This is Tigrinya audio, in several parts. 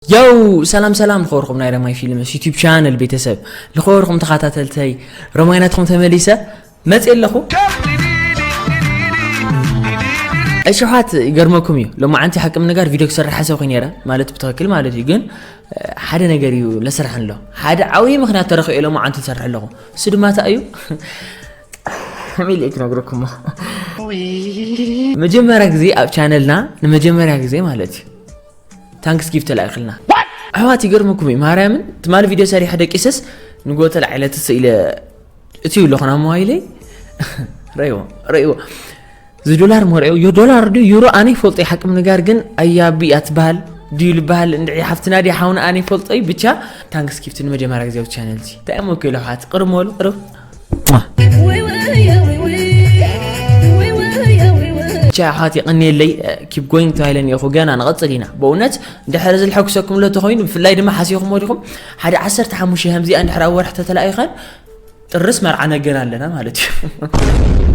ያው ሰላም ሰላም፣ ልኸወርኹም ናይ ረማይ ፊልምስ ዩቲዩብ ቻነል ቤተሰብ፣ ልኸወርኹም ተኸታተልተይ፣ ረማይ ናትኹም ተመሊሰ መጽእ ኣለኹ። እሽሓት ይገርመኩም እዩ፣ ሎማዓንቲ ሓቂ ምንጋር ቪድዮ ክሰርሕ ሓሰብኩ ነይረ፣ ማለት ብትኽክል ማለት እዩ፣ ግን ሓደ ነገር እዩ ለስራሕ ኣሎ። ሓደ ዓብዪ ምኽንያት ተረኺቡ እዩ ሎማዓንቲ ዝሰርሕ ኣለኹ። እሱ ድማ እንታይ እዩ? ሚሊ ክነግረኩም። መጀመርያ ግዜ ኣብ ቻነልና ንመጀመርያ ግዜ ማለት እዩ ታንክስ ጊፍት ተላኢኽልና። ኣሕዋት ይገርመኩም እዩ ማርያምን፣ ትማሊ ቪድዮ ሰሪሐ ደቂሰስ ንጎ ተላዒለ ትስእ ኢለ እትዩ ኣለኹ ናብ ሞባይለይ። ረእይዎ፣ ረእይዎ። እዚ ዶላር መርዒው ዮ ዶላር ድዩ ዩሮ ኣነ ይፈልጦ ሓቂ ምንጋር ግን ኣያቢ እያ ትበሃል ድዩ ልበሃል እንድዒ ሓፍትና ድያ ሓውና ኣነ ይፈልጦ እዩ። ብቻ ታንክስ ጊፍት ንመጀመርያ ግዜ ኣብ ቻነል እዚ እንታይ እሞ ክኢሉ ኣሕዋት ቅርብ በሉ ቅርብ። ብቻ ኣሕዋት የቐንየለይ፣ ኪፕ ጎይንግ ተባሂለኒ ኢኹ። ገና ንቐጽል ኢና። በእውነት እንድሕር እዚ ልሐጉሰኩም ሎ ተኾይኑ፣ ብፍላይ ድማ ሓሲኹሞ ዲኹም ሓደ ዓሰርተ ሓሙሽተ ከምዚኣ እንድሕር ኣብ ወርሒ ተተላኢኸን ጥርስ መርዓ ነገር ኣለና ማለት እዩ።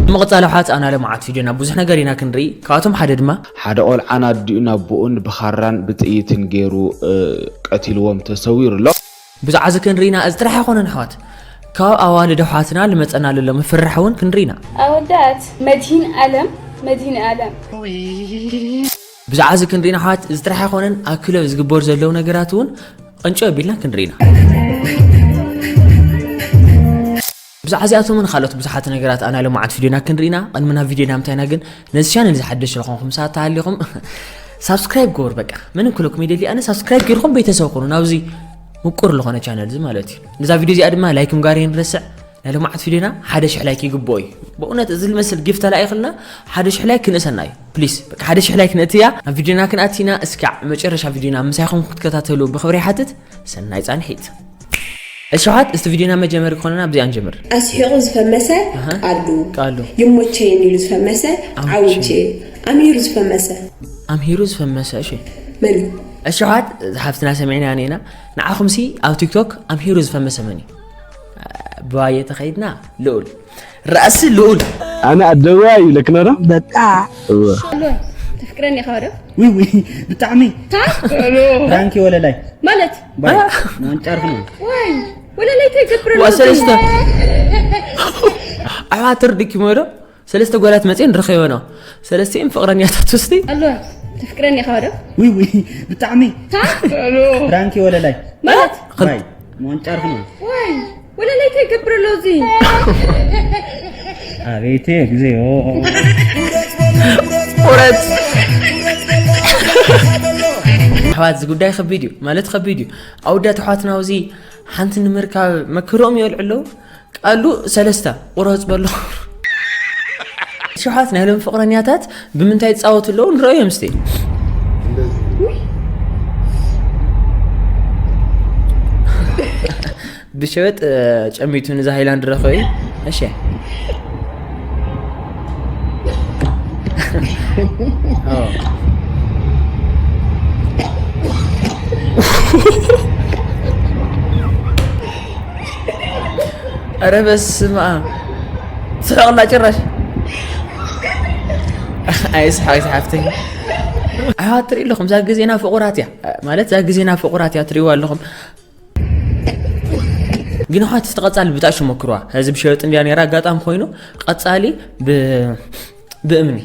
ንምቕጻል ኣሕዋት ኣና ለማዓት ቪድዮና ብዙሕ ነገር ኢና ክንርኢ። ካብኣቶም ሓደ ድማ ሓደ ቆልዓን ኣዲኡን ኣቦኡን ብኻራን ብጥይትን ገይሩ፣ እ፣ ቀቲልዎም ተሰዊሩ ኣሎ። ብዙሕ እዚ ክንርኢና እዚ ጥራሕ ኣይኮነን ኣሕዋት። ካብ ኣዋልድ ኣሕዋትና ልመጸና ልሎ ምፍርራሕ እውን ክንርኢና። ኣወዳት መድሂን ኣለም፣ መድሂን ኣለም። ብዙሕ እዚ ክንርኢና ኣሕዋት እዚ ጥራሕ ኣይኮነን። ኣብ ክለብ ዝግበር ዘለዉ ነገራት እውን ቅንጮ ኣቢልና ክንርኢና። ብዙሕ እዚኣቶምን ካልኦት ብዙሓት ነገራት ኣና ለማዓት ቪድዮና ክንርኢና። ቅድሚ ናብ ቪድዮና ምታይና ግን ነዚ ቻነል እዚ ሓደሽ ዝኾንኩም ሰባት ተሃሊኹም ሳብስክራይብ ግበሩ። በቃ ምንም ክለኩም ይደሊ ኣነ ሳብስክራይብ ገይርኩም ቤተሰብ ኩኑ ናብዚ ምቁር ዝኾነ ቻነል እዚ ማለት እዩ። ነዛ ቪድዮ እዚኣ ድማ ላይክ ምግባር የንረስዕ። ናይ ሎማዓት ቪድዮና ሓደ ሽሕ ላይክ ይግብኦ እዩ። በእውነት እዚ ዝመስል ጊፍት ተላኢኽልና ሓደ ሽሕ ላይክ ክንእሰና እዩ። ፕሊስ በቃ ሓደ ሽሕ ላይክ ንእትያ ናብ ቪድዮና ክንኣቲና እስካዕ መጨረሻ ቪድዮና ምሳይኹም ክትከታተሉ ብኽብሪ ይሓትት። ሰናይ ጻንሒት። እሺ ኣሕዋት፣ እስቲ ቪድዮና መጀመሪ ክኾነና ብዚኣ ንጀምር። ኣስሒቑ ዝፈመሰ ኣሃ። ቃሉ ቃሉ። ይሞቸይን ኢሉ ዝፈመሰ ዓውቼ። ዓውቼ። ኣምሂሩ ዝፈመሰ ኣምሂሩ ዝፈመሰ፣ እሺ። መን እዩ? እሺ ኣሕዋት፣ እዛ ሓፍትና ሰሚዕና ኢና። ንዓኹምሲ ኣብ ቲክቶክ ኣምሂሩ ዝፈመሰ መን እዩ? ብባየ ተኸይድና ልኡል። ራእሲ ልኡል። ኣነ ኣደዋ ይብለክና ዶ? በቃ። እወ። ኣሎን፣ ተፍቅረኒ ኢኻ ዶ? ውይ፣ ውይ፣ ብጣዕሚ። ታ? ፍራንኪ ወለላይ። ማለት? ባይ፣ አ? ምንጫርክ ነው። ወይ፣ ወለላይ ተገብረ ዋ፣ ሰለስተ። ኣሕዋት ትርድኪ ሞ ዶ? ሰለስተ ጓላት መፅየን ረኸበ ነው። ሰለስቲኦም ፍቅረኛታት ውስቲ። ኣሎን፣ ተፍቅረኒ ኢኻ ዶ? ውይ፣ ውይ፣ ብጣዕሚ። ታ? ፍራንኪ ወለላይ። ማለት? ባይ፣ ምንጫርክ ነው። ወይ፣ ወለላይ ተገብረ ሎ እዚ። ኣቤት ግዜዮ። ቁረጽ። ኣሕዋት፣ እዚ ጉዳይ ከቢድ እዩ፣ ማለት ከቢድ እዩ። ኣውዳት ኣሕዋትና፣ እዚ ሓንቲ ንምርካብ መክሮም ይበልዑ ኣለዉ። ቃሉ ሰለስተ፣ ቁረጽ በሎ። ኣሕዋት፣ ናይ ሎም ፍቅረኛታት ብምንታይ ይጻወቱ ኣለዉ ንረእዮም እስቲ። ብሸበጥ፣ እ፣ ጨሚቱ ንዛ ሃይላንድ ረኸበ እዩ። እሺ። ኦ። ኧረ በስመ ኣብ። ትስሕቕ ኣላ ጭራሽ። ኣይስሓቕ፣ ኣይስሓቕ ሓፍተይ። ኣሕዋት ትርኢ ኣለኹም፣ እዛ ግዜና ፍቑራት እያ። ማለት እዛ ግዜና ፍቑራት እያ፣ ትርእይዋ ኣለኹም። ግን ኣሕዋት እስቲ ቀጻሊ ብጣዕሽ ሞክርዋ። እዚ ብሸበጥ እንድያ ነይራ ኣጋጣሚ ኮይኑ፣ ቀጻሊ ብ-፣ ብእምኒ።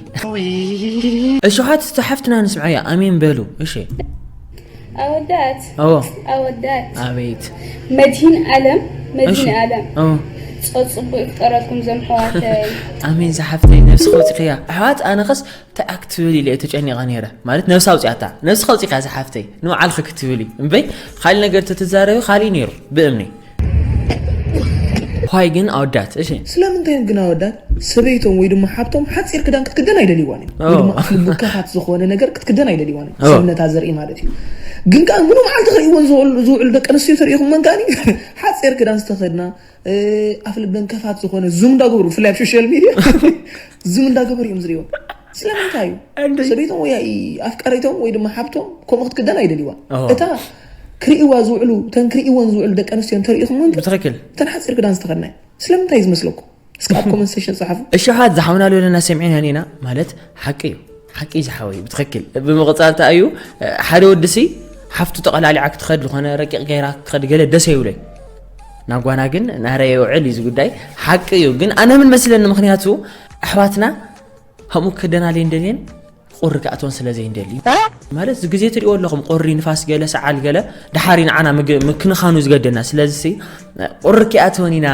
እሺ ኣሕዋት፣ እስቲ ሓፍትና ንስምዓያ፣ ኣሜን በሉ። እሺ። ኣወዳት። ኣዎ። ኣወዳት። ኣቤት። መድሂን ኣለም፣ መድሂን እሺ። ኣለም። ኣዎ። ጾት ጽቡቅ ይፍጠረልኩም ዞም ኣሕዋተይ። ኣሜን ዝሓፍተይ፣ ነብሲ ከውጽኽያ። ኣሕዋት፣ ኣነኸስ እንታይ ክትብል ኢለ እየ ተጨኒቐ ነይረ። ማለት ነብሲ ኣውጺኣታ። ነብሲ ከውጺኻ ዝሓፍተይ። ንባዕልኺ ክትብል እዩ። እምበይ፣ ካልእ ነገር ተትዛረቢ ካልእ እዩ ነይሩ። ብእምኒ። ኳይ ግን ኣወዳት፣ እሺ። ስለምንታይ እዮም ግን ኣወዳት ሰበይቶም ወይ ድማ ሓብቶም ሓጺር ክዳን ክትክደን ኣይደልይዋን እዮም? ወይ ኦ። ድማ ኣፍ ልቡ ከፋት ዝኾነ ነገር ክትክደን ኣይደልይዋን እዮም? ኦ። ሰብነታ ዘርኢ ማለት እዩ። ግን ከኣ ሙሉ መዓልቲ ክርእይወን ዝውዕሉ፣ ዝውዕሉ ደቂ ኣንስትዮ ተሪኢኹመን ከኣኒ ሓጺር ክዳን ዝተኸድና፣ እ፣ ኣፍ ልበን ከፋት ዝኾነ ዙም እንዳገበሩ፣ ብፍላይ ኣብ ሶሻል ሚድያ ዙም እንዳገበሩ እዮም ዝርእይወን። ስለምንታይ እዩ? እንድይ። ሰበይቶም ወይ ኣፍቃሪቶም ወይ ድማ ሓብቶም ከምኡ ክትክደን ኣይደልይዋን። ኦ። እታ ክርእይዋ ዝውዕሉ፣ እተን ክርእይወን ዝውዕሉ ደቂ ኣንስትዮ እንተሪኢኹመን ግን ብትኽክል። እተን ሓጺር ክዳን ዝተኸድና እየን። ስለምንታይ እዩ ዝመስለኩም? እስኪ ኣብ ኮመንት ሴክሽን ጸሓፉ። እሺ፣ ሓት ዝሓውና ለለና ሰሚዕና ኔና ማለት ሓቂ እዩ። ሓቂ እዩ ዝሓወይ፣ ብትኽክል። ብምቕጻል እንታይ እዩ፣ ሓደ ወዲ ሲ ሓፍቱ ጠቐላሊዓ ክትኸድ ዝኾነ ረቂቕ ገይራ ክትኸድ ገለ ደስ ይብለይ። ናጓና ግን ናረ የውዕል እዩ እዚ ጉዳይ። ሓቂ እዩ ግን ኣነ ምን መስለኒ ምኽንያቱ ኣሕዋትና ከምኡ ክደናልየን ደልየን ቁሪ ክኣትወን ስለ ዘይንደሊ ማለት እዚ ግዜ ትሪእዎ ኣለኹም ቁሪ ንፋስ ገለ ሰዓል ገለ ድሓሪ ንዓና ምክንኻኑ ዝገደና ስለዚ ቁሪ ክኣትወን ኢና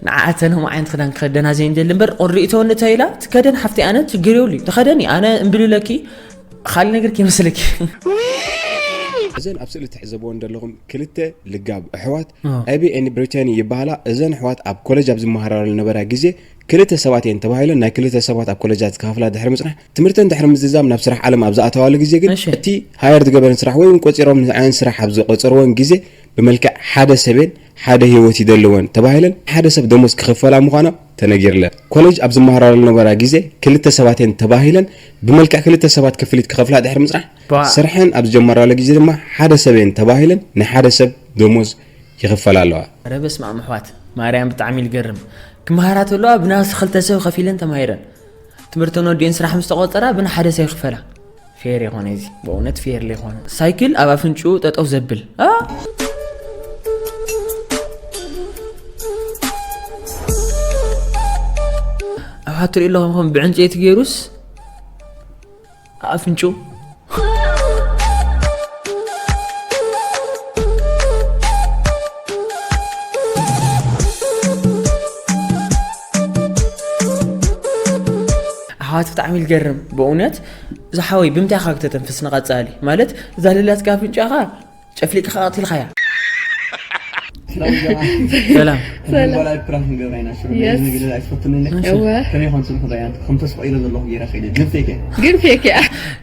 ንዓኣተን ከምኡ ዓይነት ክዳን ክኸደና ዘይንደሊ እምበር ቁሪ እተወን እተ ኢላ ትከደን ሓፍቲ ኣነ ችግር የብሉ ተኸደኒ ኣነ እምብልለኪ ካልእ ነገር ከይመስለኪ እዘን ኣብ ስእሊ ትሕዘብወን ዘለኹም ክልተ ልጋብ ኣሕዋት ኣቢ ኤንድ ብሪተኒ ይበሃላ። እዘን ኣሕዋት ኣብ ኮለጅ ኣብ ዝመሃራሉ ዝነበራ ግዜ ክልተ ሰባት እየን ተባሂለን ናይ ክልተ ሰባት ኣብ ኮለጃት ክኸፍላ ድሕሪ ምፅናሕ ትምህርተን ድሕሪ ምዝዛም ናብ ስራሕ ዓለም ኣብ ዝኣተዋሉ ግዜ ግን እቲ ሃየር ዝገበረን ስራሕ ወይ እውን ቆፂሮም ንዝዓየን ስራሕ ኣብ ዝቆፀርወን ግዜ ብመልክዕ ሓደ ሰብ እየን ሓደ ህይወት ይደለወን ተባሂለን ሓደ ሰብ ደሞዝ ክኽፈላ ምዃና ተነጊርለን። ኮለጅ ኣብ ዝመሃራሉ ዝነበራ ግዜ ክልተ ሰባት እየን ተባሂለን ብመልክዕ ክልተ ሰባት ክፍሊት ክኸፍላ ድሕሪ ምፅናሕ ስርሐን ኣብ ዝጀመራሉ ግዜ ድማ ሓደ ሰብ እየን ተባሂለን ንሓደ ሰብ ደሞዝ ይኽፈላ ኣለዋ። ኧረ በስመኣም ኣሕዋት ማርያም ብጣዕሚ ልገርም ክመሃራ ተለዋ ብናስ ክልተ ሰብ ከፊለን ተማሂረን ትምህርተን ወዲኤን ስራሕ ምስ ተቆፀራ ብናሓደ ሰብ ይኽፈላ ፌር የኾነ እዚ በእውነት ፌር ለይኾነ ሳይክል ኣብ ኣፍንጭኡ ጠጠው ዘብል ኣብ ሓትሪኡ ኣለኹም ብዕንጨይቲ ገይሩስ ኣፍንጭኡ ኣሕዋት ብጣዕሚ ልገርም ብእውነት ዝሓወይ ብምንታይ ኢኻ ክተተንፍስ ንቐጻሊ ማለት እዛ ልላትካ ኣፍንጫኻ ጨፍሊቅኻ ቀቲልኻያ ሰላም ሰላም ፕራንክ ንገብራ ኢና ሽሮ ንግል ኣይትፈትኒ ነክ እወ ከመይ ኾን ጽንሑ ዳያ ከም ተስፋ ኢለ ዘለኹ ጌራ ከይደ ግን ፌክ እያ ግን ፌክ እያ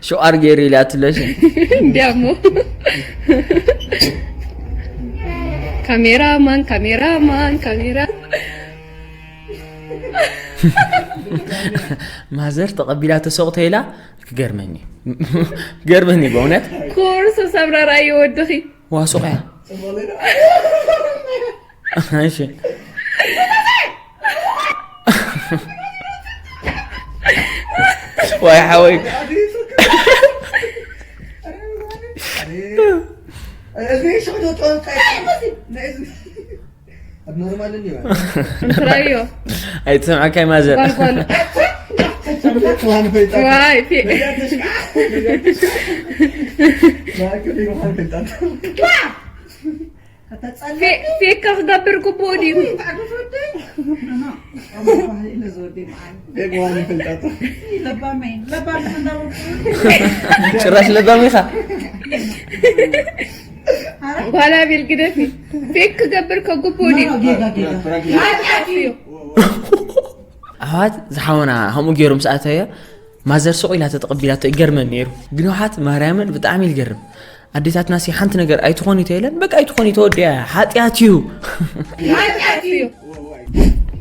ሸዋር ገይሩ ኢላትለሽ እንዲያ እሞ ካሜራ ማን ካሜራ ማን ካሜራ ማዘር ተቐቢላ ተሰቕ ተይላ ክገርመኒ ገርመኒ በእውነት ኮርሶ ሳብራ ራእየ ወድኺ ዋሱቕ እያ እሺ ዋይ ሓወይ እዚ ሽዑ ጠንቀ እንትራዮ ኣይትሰምዓካይ ማዘር ጓልጓል ዋይ ፌ ፌካ ክገብር ግቡእ ድዩ ጭራሽ ለባም ኢኻ ጓላ ቢል ግደፊ ፌክ ክገብር ከግቡእ ድዩ ኣሕዋት ዝሓወና ከምኡ ገይሩ ምስ ኣተየ ማዘር ሱቕ ኢላ ተተቐቢላቶ ይገርመን ነይሩ ግን ውሓት ማርያምን ብጣዕሚ ይገርም ኣዴታትና ሲ ሓንቲ ነገር ኣይትኾኒ ተይለን በቃ ኣይትኾኒ ተወዲያ ሓጢኣት እዩ ሓጢኣት እዩ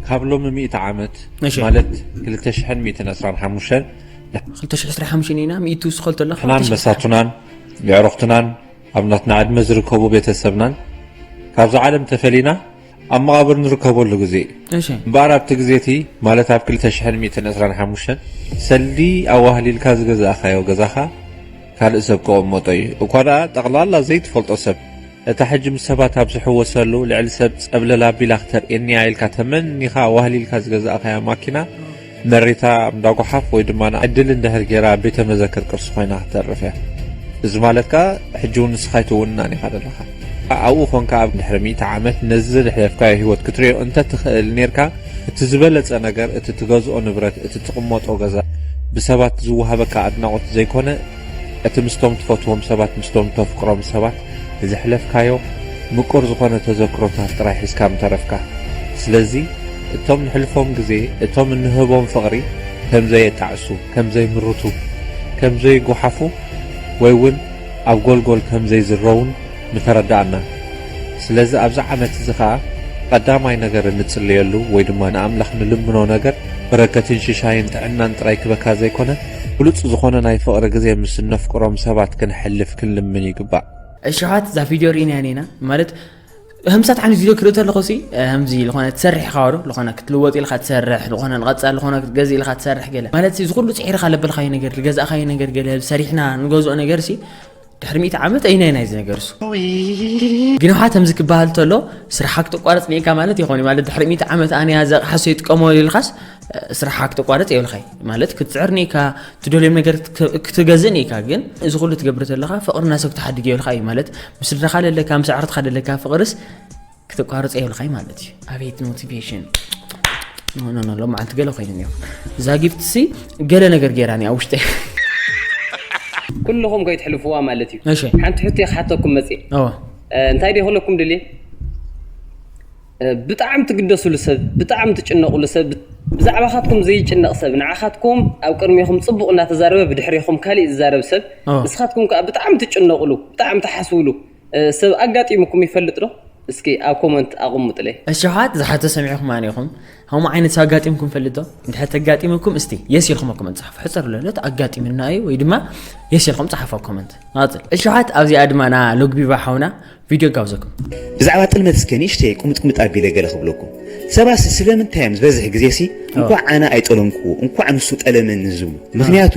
ካብ ሎሚ ሚእቲ ዓመት እሺ። ማለት ክልተ ሽሕን ሚእትን ዕስራን ሓሙሽተን ክልተ ሽሕ ዕስራን ሓሙሽተን ኢና ሚእቲ ዝኸል ተሎ ሕናን መሳቱናን የዕሩኽትናን ኣብ ናትና ዕድመ ዝርከቡ ቤተሰብናን ካብዛ ዓለም ተፈሊና ኣብ መቓብር ንርከበሉ ግዜ እዩ። እሺ። እምበኣር ኣብቲ ግዜ እቲ ማለት ኣብ ክልተ ሽሕን ሚእትን ዕስራን ሓሙሽተን ሰልዲ ኣዋህሊልካ ዝገዛእኻዮ ገዛኻ ካልእ ሰብ ክቕመጦ እዩ። እኳ ደኣ ጠቕላላ ዘይትፈልጦ ሰብ እታ ሕጂ ምስ ሰባት ኣብ ዝሕወሰሉ ልዕሊ ሰብ ጸብለል ኣቢላ ክተርእየኒ እያ ኢልካ ተመኒኻ ኣዋህሊልካ ዝገዛእኻያ ማኪና መሪታ እንዳ ጓሓፍ ወይ ድማ ንዕድል እንድሕር ገይራ ቤተ መዘክር ቅርሲ ኮይና ክትተርፍ እያ። እዚ ማለት ከኣ ሕጂ እውን ንስኻ ኣይትውንናን ኢኻ ዘለኻ። ኣብኡ ኾንካ ኣብ ድሕሪ ሚእቲ ዓመት ነዚ ዘሕለፍካዮ ህይወት ክትርእዮ እንተ ትኽእል ኔርካ እቲ ዝበለጸ ነገር እቲ ትገዝኦ ንብረት እቲ ትቕመጦ ገዛ ብሰባት ዝወሃበካ ኣድናቖት ዘይኮነ እቲ ምስቶም ትፈትዎም ሰባት ምስቶም ተፍቅሮም ሰባት ንዘሕለፍካዮ ምቁር ዝኾነ ተዘክሮታት ጥራይ ሒዝካ ምተረፍካ። ስለዚ እቶም ንሕልፎም ግዜ እቶም እንህቦም ፍቕሪ ከም ዘየጣዕሱ፣ ከም ዘይምርቱ፣ ከም ዘይጎሓፉ ወይ እውን ኣብ ጎልጎል ከም ዘይዝረዉን ምተረድኣና። ስለዚ ኣብዚ ዓመት እዚ ኸኣ ቀዳማይ ነገር እንጽልየሉ ወይ ድማ ንኣምላኽ ንልምኖ ነገር በረከትን ሽሻይን ጥዕናን ጥራይ ክበካ ዘይኮነ ብሉጽ ዝኾነ ናይ ፍቕሪ ግዜ ምስ እነፍቅሮም ሰባት ክነሕልፍ ክንልምን ይግባእ። እሽሓት እዛ ቪድዮ ርኢናያ ኔና ማለት ህምሳት ዓይነት ቪድዮ ክርኢ ተለኹ ሲ ህምዚ ዝኾነ ትሰርሕ ኢኻ ዶ ዝኾነ ክትልወጥ ኢልካ ትሰርሕ ዝኾነ ንቐጻሊ ዝኾነ ክትገዝእ ኢልካ ትሰርሕ ገለ ማለት እዚ ኩሉ ጽዒርካ ለበልካዮ ነገር ዝገዛእካዮ ነገር ገለ ሰሪሕና ንገዝኦ ነገር ሲ ድሕሪ ሚእቲ ዓመት ኣይናይ ናይዚ ነገር እሱ ግን ውሓት ከምዚ ክበሃል ተሎ ስራሓ ክተቋረፅ ኒካ ማለት ይኾን ማለት ድሕሪ ሚእቲ ዓመት ኣነ ያዘ ሓሶ ይጥቀሞ ኢልካስ ስራሓ ክተቋረፅ የብልካይ ማለት ክትፅዕር ኒካ ትደልዮም ነገር ክትገዝእ ኒካ ግን እዚ ኩሉ ትገብር ዘለካ ፍቅርና ሰብ ክትሓድግ የብልካ እዩ ማለት ምስድረካ ደለካ ምስ ኣዕርትካ ደለካ ፍቅርስ ክተቋርፅ የብልካይ ማለት እዩ ኣቤት ሞቲቬሽን ኖኖኖ ሎማዓንቲ ገለ ኮይኑ እኒኦ እዛ ጊፍት ሲ ገለ ነገር ገይራኒ ኣብ ውሽጠ ኩልኹም ከይትሕልፍዋ ማለት እዩ እሺ ሓንቲ ሕቶ እየ ክሓተኩም መፅእ ኦ እንታይ ደ ይኽለኩም ድልየ ብጣዕሚ ትግደስሉ ሰብ ብጣዕሚ ትጭነቁሉ ሰብ ብዛዕባኻትኩም ዘይጭነቕ ሰብ ንዓኻትኩም ኣብ ቅድሜኹም ፅቡቕ እናተዛረበ ብድሕሬኹም ካሊእ ዝዛረብ ሰብ ኦ። ንስኻትኩም ከዓ ብጣዕሚ ትጭነቁሉ ብጣዕሚ ትሓስብሉ ሰብ ኣጋጢሙኩም ይፈልጥ ዶ እስኪ ኣብ ኮመንት ኣቕምጥለይ እሽሓት ዝሓተ ሰሚዕኹም ኣነ ኢኹም ከምኡ ዓይነት ኣጋጢምኩም ፈልጥ ዶ እንድሕር ተጋጢምኩም እስቲ የስ ኢልኩም ኣብ ኮመንት ፃሓፉ ሕፀር ለለት ኣጋጢምና እዩ ወይ ድማ የስ ኢልኩም ፃሓፉ ኣብ ኮመንት ንቐፅል እሽሓት ኣብዚኣ ድማ ና ሎግቢባ ሓውና ቪድዮ ጋብዘኩም ብዛዕባ ጥልመት እስከ ንእሽተይ ቁምጥቁምጥ ኣቢለ ገለ ክብለኩም ሰባሲ ስለምንታይ እዮም ዝበዝሕ ግዜ ሲ እንኳዕ ኣነ ኣይጠለምክዎ እንኳዕ ንሱ ጠለመኒ ዝብሉ ምክንያቱ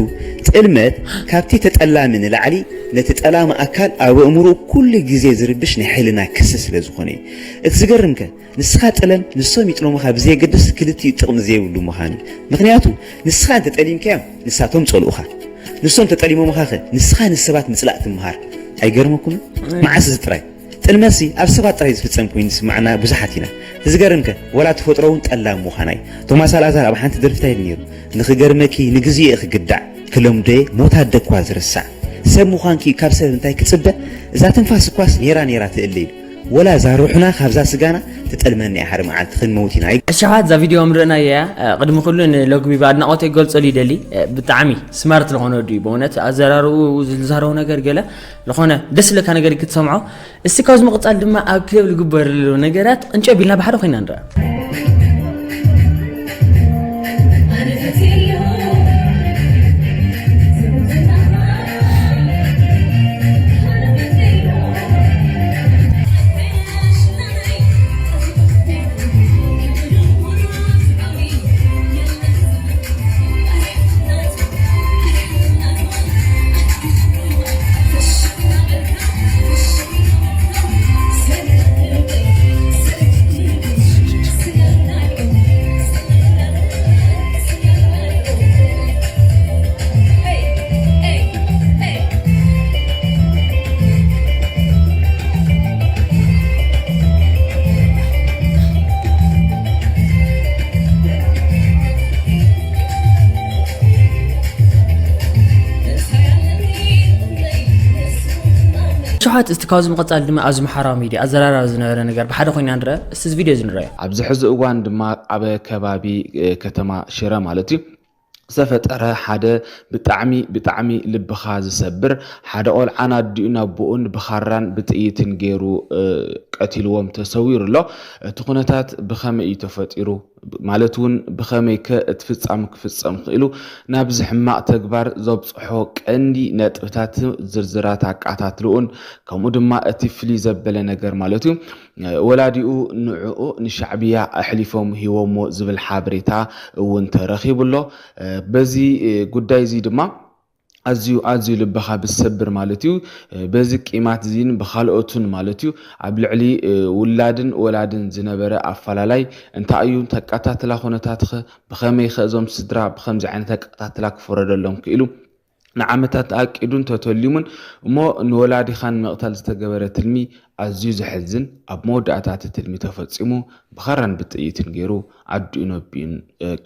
ጥልመት ካብቲ ተጠላሚ ንላዕሊ ነቲ ጠላሚ ኣካል ኣብ ኣእምሮኡ ኩሉ ግዜ ዝርብሽ ናይ ሕልና ክሲ ስለ ዝኾነ እዩ እቲ ዝገርምከ ንስኻ ጥለም ንሶም ይጥለሙኻ ብዘየገድስ ክልቲኡ ጥቕሚ ዘይብሉ ምዃኑ እዩ ምክንያቱ ንስኻ እንተጠሊምካዮም ንሳቶም ጸልኡኻ ንሶም ተጠሊሞምኻ ኸ ንስኻ ንሰባት ምጽላእ ትምሃር ኣይገርመኩምን መዓስ እዚ ጥራይ ጥልመሲ ኣብ ሰባት ጥራይ ዝፍጸም ኮይኑ ዝስማዕና ብዙሓት ኢና። እቲ ዝገርም ከ ወላ ተፈጥሮ እውን ጠላም ምዃና እዩ። ቶማስ ኣልኣዛር ኣብ ሓንቲ ደርፊ እንታይ ኢሉ ነይሩ? ንኽገርመኪ ንግዜኡ ክግዳዕ ክለምዶ እየ ሞት ኣደ እኳ ዝርሳዕ። ሰብ ምዃንኪ ካብ ሰብ እንታይ ክጽበ እዛ ትንፋስ እኳስ ነይራ ነይራ ትእለ ኢሉ። ወላ እዛ ሩሕና ካብዛ ስጋና ትጠልመና እያ ሓደ መዓልቲ ክንመውት ኢና። ኣይ- እሽሓት እዛ ቪድዮ ምርና እያ ቅድሚ ኩሉ ንሎግቢ ብኣድናቆት ይገልጸሉ ይደሊ ብጣዕሚ ስማርት ዝኾነ ወዲ እዩ ብእውነት ኣዘራርኡ ዝዛረቡ ነገር ገለ ዝኾነ ደስ ዝለካ ነገር ክትሰምዖ እስቲ ካብዚ ምቕጻል ድማ ኣብ ክለብ ዝግበር ዘለዉ ነገራት ቅንጨብ ኢልና ብሓደ ኮይና ንርኣ ሸውዓት እስቲ ካብዚ ምቕጻል ድማ ኣብዚ ማሕበራዊ ሚድያ ኣዘራራቢ ዝነበረ ነገር ብሓደ ኮይና ንረአ እስቲ እዚ ቪድዮ እዚ ንረአዮ ኣብዚ ሕዚ እዋን ድማ ኣብ ከባቢ ከተማ ሽረ ማለት እዩ ዝተፈጠረ ሓደ ብጣዕሚ ብጣዕሚ ልብኻ ዝሰብር ሓደ ቆልዓን ኣዲኡን ኣቦኡን ብኻራን ብጥይትን ገይሩ ቀቲልዎም ተሰዊሩ ኣሎ እቲ ኩነታት ብኸመይ እዩ ተፈጢሩ ማለት እውን ብኸመይ ከ እቲ ፍጻም ክፍጸም ክኢሉ ናብዚ ሕማቕ ተግባር ዘብጽሖ ቀንዲ ነጥብታት ዝርዝራት ኣቃታትልኡን ከምኡ ድማ እቲ ፍልይ ዘበለ ነገር ማለት እዩ ወላዲኡ ንዕኡ ንሻዕብያ ኣሕሊፎም ሂቦሞ ዝብል ሓበሬታ እውን ተረኺቡ ኣሎ በዚ ጉዳይ እዚ ድማ ኣዝዩ ኣዝዩ ልብኻ ብዝሰብር ማለት እዩ በዚ ቂማት እዚን ብካልኦቱን ማለት እዩ ኣብ ልዕሊ ውላድን ወላድን ዝነበረ ኣፈላላይ እንታይ እዩ ተቃታትላ ኩነታትኸ ብኸመይኸ እዞም ስድራ ብኸምዚ ዓይነት ኣቃታትላ ክፍረደሎም ክኢሉ ንዓመታት ኣቂዱን ተተሊሙን እሞ ንወላዲኻን ምቕታል ዝተገበረ ትልሚ ኣዝዩ ዘሕዝን ኣብ መወዳእታ እቲ ትልሚ ተፈጺሙ ብኻራን ብጥይትን ገይሩ ኣዲኡን ኣቢኡን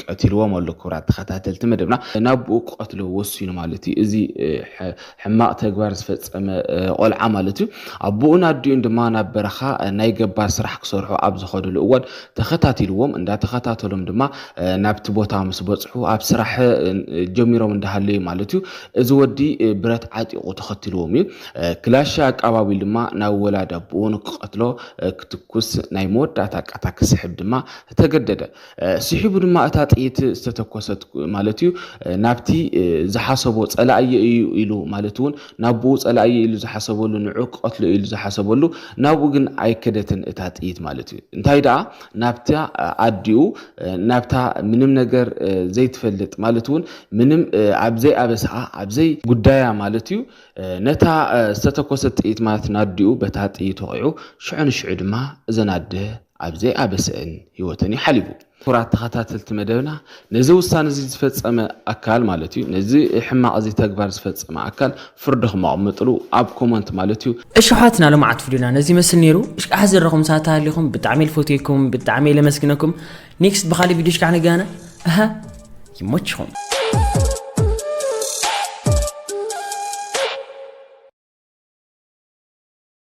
ቀቲልዎም ኣሎ ክቡራት ተኸታተልቲ መደብና ናብኡ ክቐትሎ ወሲኑ ማለት እዩ እዚ ሕማቕ ተግባር ዝፈጸመ ቆልዓ ማለት እዩ ኣቦኡን ኣዲኡን ድማ ናብ በረኻ ናይ ገባር ስራሕ ክሰርሑ ኣብ ዝኸድሉ እዋን ተኸታቲልዎም እንዳተኸታተሎም ድማ ናብቲ ቦታ ምስ በፅሑ ኣብ ስራሕ ጀሚሮም እንዳሃለዩ ማለት እዩ እዚ ወዲ ብረት ዓጢቑ ተኸትልዎም እዩ ክላሽ ኣቃባቢሉ ድማ ናብ ወላዲ ኣቦኡ ንክቐትሎ ክትኩስ ናይ መወዳእታ ቃታ ክስሕብ ድማ ተገደደ ስሒቡ ድማ እታ ጥይት ዝተተኮሰት ማለት እዩ ናብቲ ዝሓሰቦ ፀላእየ እዩ ኢሉ ማለት እውን ናብኡ ፀላእየ ኢሉ ዝሓሰበሉ ንዑ ክቐትሎ ኢሉ ዝሓሰበሉ ናብኡ ግን ኣይከደትን እታ ጥይት ማለት እዩ እንታይ ደኣ ናብታ ኣዲኡ ናብታ ምንም ነገር ዘይትፈልጥ ማለት እውን ምንም ኣብ ዘይኣበስኣ ብዘይ ጉዳያ ማለት እዩ። ነታ ዝተተኮሰት ጥይት ማለት ናዲኡ በታ ጥይት ወቂዑ ሽዑ ንሽዑ ድማ እዘን ኣደ ኣብ ዘይኣበሰአን ህይወተን ይሓሊፉ። ክቡራት ተኸታተልቲ መደብና፣ ነዚ ውሳነ እዚ ዝፈጸመ ኣካል ማለት እዩ፣ ነዚ ሕማቕ እዚ ተግባር ዝፈጸመ ኣካል ፍርድኹም ኣቕምጥሉ ኣብ ኮመንት ማለት እዩ። እሺ ኣሕዋትና፣ ሎማዓት ቪድዮና ነዚ ይመስል ነይሩ። እሽካዕ ዝረኹም ሳታ ሃሊኹም ብጣዕሚ ልፈትየኩም፣ ብጣዕሚ ለመስግነኩም። ኔክስት ብኻሊእ ቪድዮ እሽካዕ ንጋነ። ኣሃ፣ ይሞችኹም።